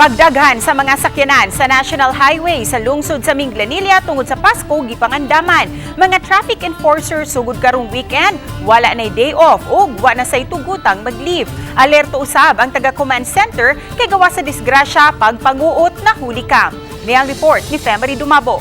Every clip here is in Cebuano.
Pagdaghan sa mga sakyanan sa National Highway sa lungsod sa Minglanilla tungod sa Pasko gipangandaman. Mga traffic enforcer sugod karong weekend, wala nay day off ug wa na say tugutang mag-leave. Alerto usab ang taga command center kay gawa sa disgrasya pagpanguot nahuli ka. Ni ang report ni Femery Dumabo.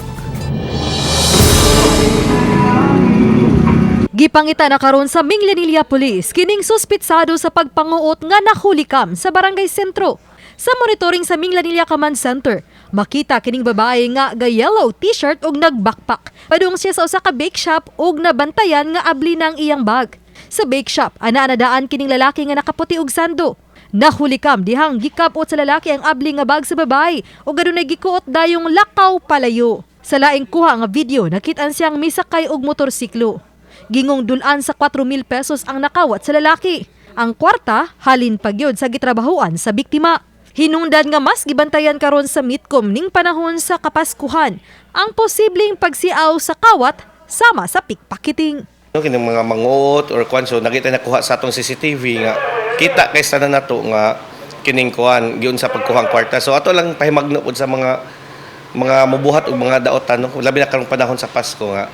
Gipangita na karon sa Minglanilla Police kining suspitsado sa pagpanguot nga nahulikam sa Barangay Sentro. Sa monitoring sa Minglanilla Command Center, makita kining babae nga ga yellow t-shirt ug nag-backpack. Padung siya sa usa ka bake shop ug nabantayan nga abli ng iyang bag. Sa bake shop, ana nadaan kining lalaki nga nakaputi og sando. Nahulikam dihang gikap-ot sa lalaki ang abli nga bag sa babae ug adunay gikuot dayong lakaw palayo. Sa laing kuha nga video, nakit-an siyang misakay og motorsiklo. Gingong dulan sa 4,000 pesos ang nakawat sa lalaki. Ang kwarta, halin pagyod sa gitrabahuan sa biktima. Hinungdan nga mas gibantayan karon sa Mitcom ning panahon sa Kapaskuhan ang posibleng pagsiaw sa kawat sama sa pickpocketing. No, kining mga manguot or kwan, so nakita nakuha sa atong CCTV nga kita kay sana nato nga kining kuan giun sa pagkuhang kwarta. So ato lang pahimagno pud sa mga mubuhat og mga daotan, no, labi na karong panahon sa Pasko nga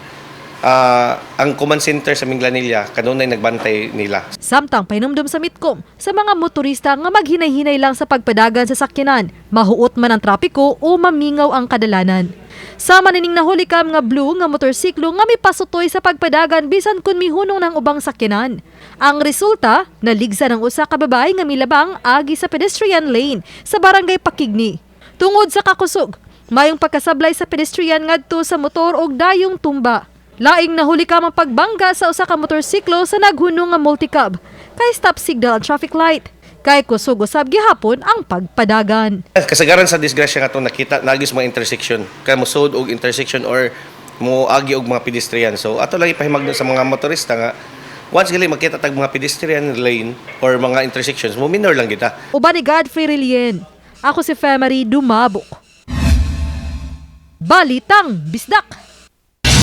ang command center sa Minglanilla kanunay nagbantay nila. Samtang pahinumdom sa Mitcom sa mga motorista nga maghinay-hinay lang sa pagpadagan sa sakyanan, mahuot man ang trapiko o mamingaw ang kadalanan. Sama nining nahulikam nga blue nga motorsiklo nga mipasutoy sa pagpadagan bisan kun mihunong ng ubang sakyanan. Ang resulta, naligsa ng usa ka babae nga milabang agi sa pedestrian lane sa Barangay Pakigni. Tungod sa kakusog, mayong pagkasablay sa pedestrian ngadto sa motor og dayong tumba. Laing nahuli ka ang pagbangga sa usa ka motorsiklo sa naghunong nga multicab kay stop signal ang traffic light. Kay kusog usab gihapon ang pagpadagan. Kasagaran sa disgrasya nga atong nakita nagi sa mga intersection kay mosud og intersection or moagi og mga pedestrian. So ato lang ipahimagno sa mga motorista nga once gali makita tag mga pedestrian lane or mga intersections, mo minor lang kita. Uban ni Godfrey Relien. Ako si Femery Dumabok. Balitang Bisdak.